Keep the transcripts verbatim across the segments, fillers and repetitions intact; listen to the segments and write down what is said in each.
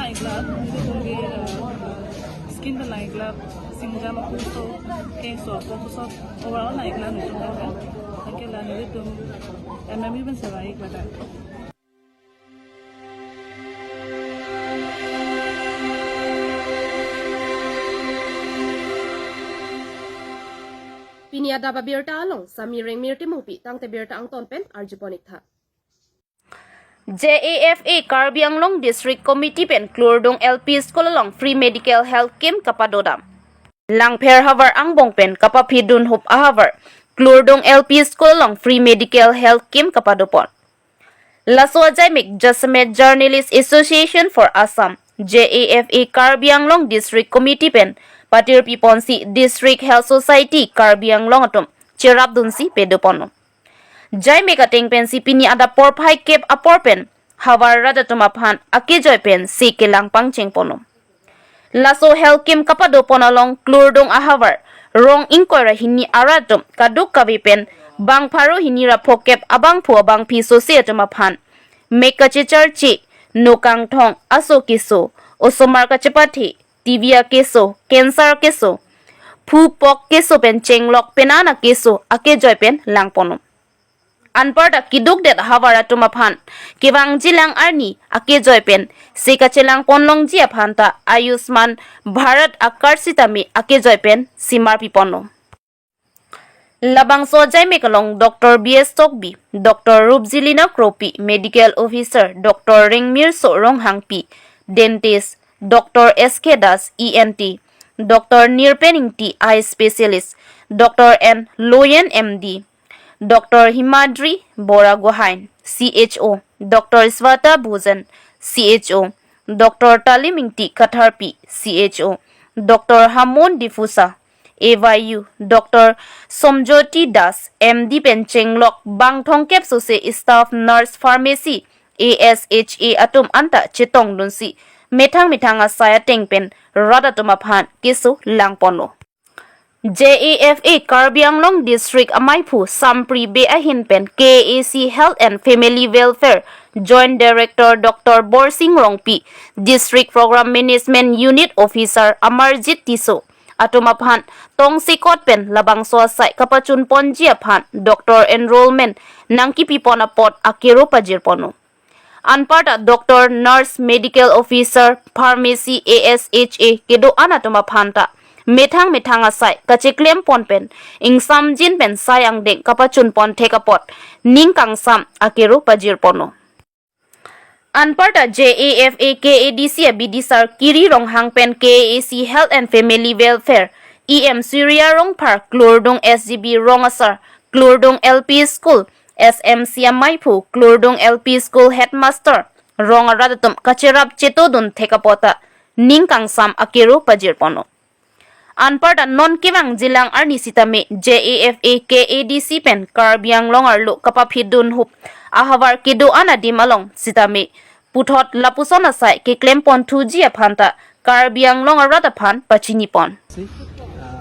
Nangklang, nelitum ke, eh, skin pen nangklang, singjam apuso, kengso apuso, overall nangklang nelitum ke. Anke la nelitum M M U pen serai kla. Pini adap abirta along, Sami Rengmir Timungpi, tangte birta angton pen arjupon ik tha. J A F A Karbi Anglong District Committee pen Klurdung L P School along free medical health camp kapadodam. Langpher havar angbong pen kapaphidunhup ahavar Klurdung L P School along free medical health camp kapadopon. Laso ajaimek jasemet Journalist Association for Assam, J A F A Karbi Anglong District Committee pen patirpiponsi District Health Society Karbi Anglong atum cherapdunsi padoponlo. Jaimek ateng pensi pini adap porphai kep apor pen havar rat atum aphan akejoi pensi kelang pangchengponlo. Laso health camp kapadopon along Klurdung ahavar rong ingkoi ra hini arat atum kadokave pen bang pharo hini ra phokep abangphu abangphi sose atum aphan mek kachecharche, nokangthong, aso keso, osomar kachepathe, T B akeso, cancer keso, phu pok keso pen chenglok penang akeso akejoi pen langponlo. Anparta keduk det havar atum aphan kevangjilang arni akejoi pensi kachelangpon longji aphanta Ayushman Bharat acard sitame akejoi pensi marpiponlo. Labangso ajaimek along Doctor B S Tokbi, Doctor Rupjilina Kropi, Medical Officer, Doctor Rengmirso Ronghangpi, Dentist, Doctor S K Das, E N T, Doctor Nirpen Ingti, Eye Specialist, Doctor N Loyen, M D, Doctor Himadri Bora Gohain, C H O, Doctor Swata Bhujan, C H O, Doctor Talim Ingti Katharpi, C H O, Doctor Hamon Difusa, A Y U, Doctor Somjoti Das, M D pen chenglok bang thomkep sose staff, nurse, pharmacy, A S H A atum anta chetongdunsi methang methang asai ateng pen rat atum aphan keso langponlo. J A F A Karbi Anglong District amaiphu Sampri Bey ahin pen K A A C Health and Family Welfare Joint Director Doctor Borsing Rongpi, District Program Management Unit Officer Amarjit Tisso atum aphan tongsekot pen labangso asai kapachunponji aphan doctor enrollment nangkipipon apot akero pajirponlo. Anparta doctor, nurse, medical officer, pharmacy, A S H A kedo-an atum aphanta methang methang asai kacheklempon pen ingsamjin pen sai angdeng kapachunpon thek apot ning kangsam akero pajirponlo. Anparta J A F A K A D C abidi sar Kiri Ronghang pen K A A C Health and Family Welfare E M Surya Rongphar, Klurdung S G B rong asar, Klurdung L P School S M C amaiphu, Klurdung L P School Headmaster, rong arat atum kacherap chetodun thek apota ning kangsam akero pajirponlo. Anparta non kevangjilang arni sitame J A F A K A D C pen Karbi Anglong arlo kapaphidunhup ahavar kedo-an adim along sitame puthot lapuson asai keklemponthuji aphanta Karbi Anglong arat aphan pachinipon. Si, ah,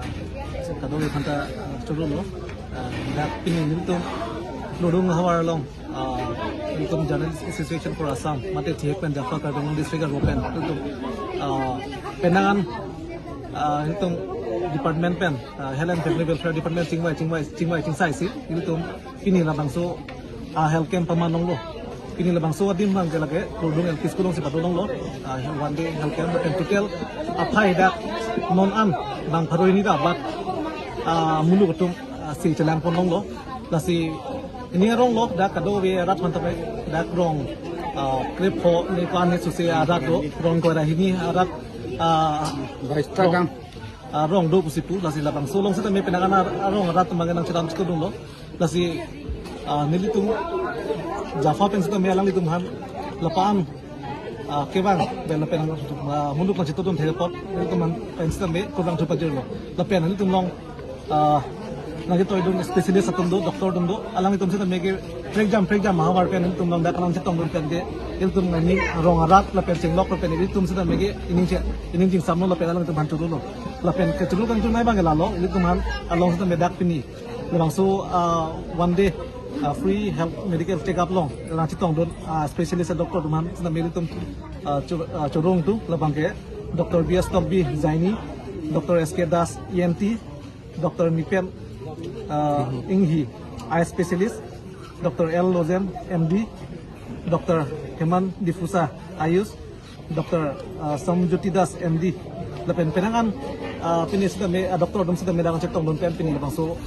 so kadokave aphanta, ah, choro lo, ah, dak pini nelitum Klurdung ahavar along, ah, nelitum Journalist Association for Assam, mate thihek pen JAFA Karbi Anglong District arlo pen, nelitum, ah, penang an, ah, nelitum department pen, ah, Health and Family Welfare Department chingvai, chingvai, chingvai, chingsaisi, nelitum pini labangso, ah, health camp paman longlo. Pini labangso adim abang ke lake Klurdung L P School alongsi padolonglo. Ah, one day health camp, and total aphai dak non an bang pharo hini ra bak, ah, muluk atum, ah, si chelangpon longlo. Lasi pini arong lo dak kadokave arat aphanta dak rong, ah, krepho ne kwan ne sose arat do, rong ingkoi ra hini arat, ah, Baista rong, gang. Ah, rong do pusi pu, lasi labangso along sitame penang an arong arat atum abang nangcheram chetodunlo. Lasi, ah, nelitum JAFA pen sitame alanglitum aphan lapu-an, ah, kevang pen lapen, ah, muluk nangchetodun thek apot nelitum aphan pen sitame kurvangthu pajirlo. Lapen nelitum along, ah, nangketoidun specialist atum do, doctor atum do, alanglitum sitame ke prekjam prekjam ahavar pen nelitum along dak nangchetongdun pen ke ilitum nangning rong arat lapen chenglok lapen ilitum sitame ke ining che, ining chingsamlo lapen alanglitum aphan chorolo. Lapen kechoro kangchornei abang ke lalo, ilitum aphan along sitame dak pini labangso, ah, one day Uh, free health medical check-up along nangchetongdun, uh, specialist doctor atum aphan sitame ilitum, uh, cho-, uh, chorong tu labang ke Doctor B S Tokbi, Gynae, Doctor S K Das, E N T, Doctor Nipen, uh, Inghi, eye specialist, Doctor L Lozen, M D, Doctor Heman D'Souza, Ayush, Doctor, uh, Samjyoti Das, M D. Lapen penang an, uh, pini sitame, uh, doctor atum sitame dak chetongdun pen pini labangso,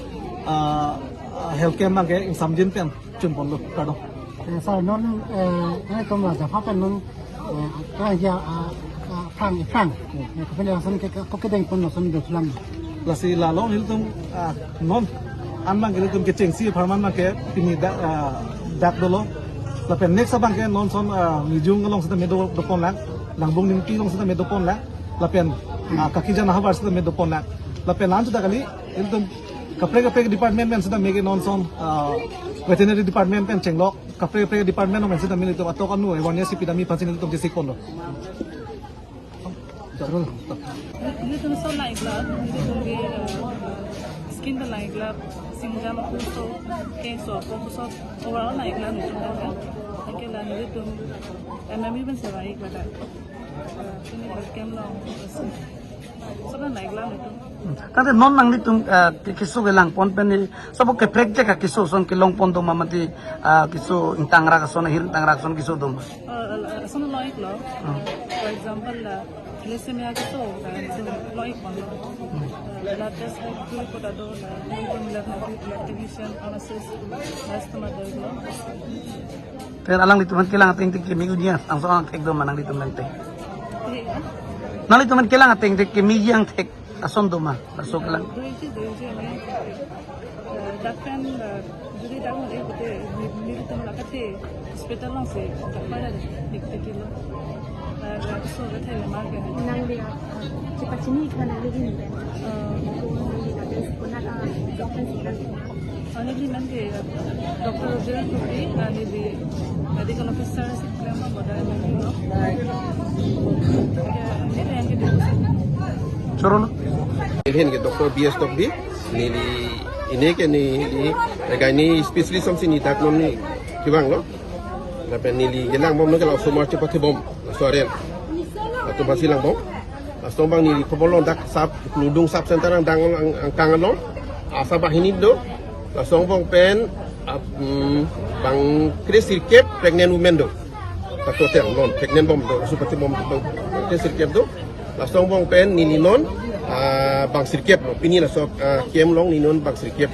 uh, uh, health camp abang ke ingsamjin pen chunponlo, kardom. Eh, sir, non, eh, eh, tom la japha pen non, eh, ka ya, ah, ah, aphrang, aphrang. Eh, kapele ason ke, ke, ko kedeng pon ason do sulam. Lasi la along ilitum, ah, non an abang ke ilitum kechengsi apharman abang ke pini dak, ah, dak dolo. Lapen next abang ke non ason, ah, Mijung along sitame do, doponlang, Langbung Ningpi along sitame doponlang. Lapen, ah, Kakijan ahavar sitame doponlang. Lapen la-an sudah kali, ilitum kaprek kaprek department pen sitame ke non ason, ah, veterinary department pen chenglok, kaprek kaprek department pen sitame ilitum atok anu awareness si pidami aphan si ilitum chesik ponlo. Ilitum ason nang-iklo, ilitum ke, eh, skin pen nang-iklo, singjam puso, keso, puso, overall nang-iklo ilitum ke. Anke la ilitum M M E pen sewa-iklo dak. Eh, pini health camp along, so nang-iklo ilitum. Tangte non nanglitum, eh, ke-, keso kelang pon pen ni, sabo kaprek jaka keso ason kelong pon do ma mati, eh, keso ingtangrak ason, ahir ingtangrak ason keso do ma? Eh, eh, ason lo-iklo. Hmm. For example, la thalassemia keso, eh, ason lo-ikponlo. Hmm. Eh, blood test hai tu ko dado la, ilitum lab, lab technician, pharmacist, nurse atum do-iklo. Pen alanglitum aphan kelang ateng ateng keme ujia, angsong angthek do ma nanglitum ateng? Iya. Nanglitum aphan kelang ateng ateng keme ujia angthek ason do ma, laso kelang? Doji, doji, mane, eh, dak pen, eh, jodi dak mane pute, mi, mi tum la kate, hospital along si, dak pada dik dik lo. Eh, dak so kate le ma ke. Nangli, ah, chepachini ikha nangli ahin pen. Eh. Nangli dak pen konat, ah, doctor si nangli. Ani neli nang ke Doctor Roger Kuki, ah, neli medical officer si klem abang boda M M E lo. Ya, neli yang ke di. Choro lo. Neli ahin ke Doctor B S Tokbi, neli ini ke neli, eh, gynae specialist ason si neli dak non neli kevanglo. Lapen neli kelang bom nangke la osomar chepathebom, laso aren. Latum aphan si lang bom. Laso abang neli khobor long dak sub, Kludung sub center nang dang ang, angkang along. ASHA banghini do. Laso angbong pen, ap-, mm, bang kre sirkep pregnant women do. Laso hotel non pregnant bom do, laso pathebom do, kre sirkep do. Laso angbong pen neli non, ah, bang sirkep lo. Pini laso, ah, camp along neli non bang sirkep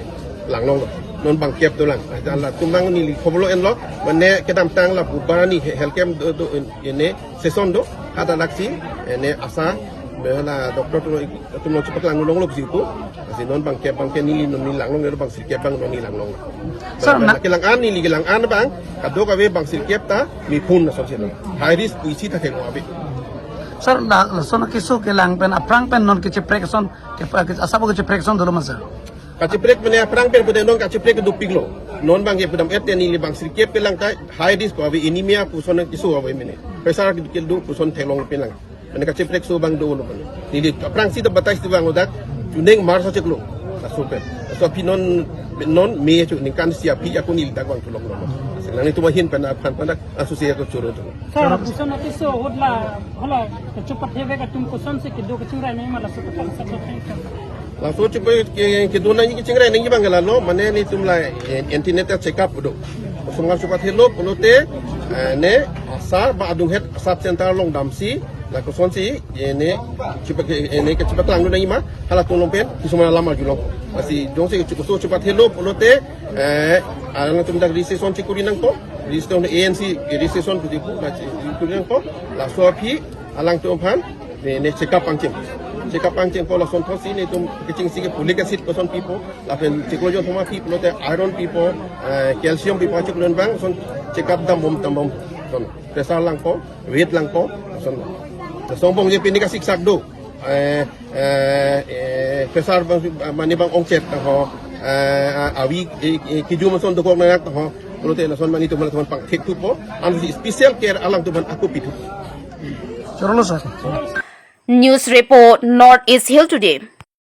lang longlo. Non bang kep dolang. Ah, latum abang neli khobor lo enlo. Mane kedamtang la buba ni he-, health camp do, do, in, ini session do, hadak lake si, ini ASHA, bela doctor atum, atum along chepaklang longlo si pu. Lasi non bang kep abang ke neli non neli lang long, bang sirkep abang non neli lang long. Sir, bang na- kelang an neli kelang an abang, kadokave bang sirkep ta, mi phun na sosilo. High risk pusi ta thek ave. Sir, la, lason keso kelang pen, aphrang pen non kacheprek ason, ke, ke, asap kacheprek ason dolo ma sir? Kacheprek mane aphrang pen pute non kacheprek dopiklo. Non bang ke pudam et neli bang sirkep kelang ta high risk ko ave, anemia puson keso ave mane. Pressure ke do puson theklong pen lang. Mane kacheprek so bang dolo mane. Neli aphrang si ta batai si bang odak June March achiklo. Laso pen. Laso aphi non, non May chu ningkan isi aphi ako neli dak bang tulok lo. Selang nelitum ahin pen aphan pen dak aso si ako choro tu. Sir, puson keso ahut la, hala, kachepathevek atum kosonsi kedo kachingrai nangji ma laso kata sa kata. Laso chepa ke, kedo nangji kachingrai nangji abang lalo, mane nelitum la, eh, antenatal check-up do. Osomar chepathelo pulote, eh, ne, ASHA ba adunghet sub center along damsi, la kosonsi, eh, ne, chepa ke, eh, ne, kachepaklang do nangji ma, halatum along pen, kisoma lama julong. Lasi, jongsi keso chepathelo pulote, eh, alangtum dak registration chekuri nangpo, registration A N C, registration pu di pu, la chekuri nangpo, laso aphi, alangtum aphan, ne, ne check-up pangcheng. Check-up pangchengpo lason thotsi nelitum kachingsi ke folic acid koson pipo, lapen chiklo jon thoma pi pulote iron pipo, eh, calcium pipo, chiklo jon bang, son check-up dambom dambom, son pressure langpo, weight langpo, son. Laso angbong je pini kasiksak do, eh, eh, eh, pressure bang, mane bang ongchet ho, eh, avi, eh, eh, kejum ason dokok nangkok ho, pulote lason mane itum alam atum aphan pangthek thupo, ansi special care alangtum aphan ako pithu. Choro lo sir. News report, North East Hill Today.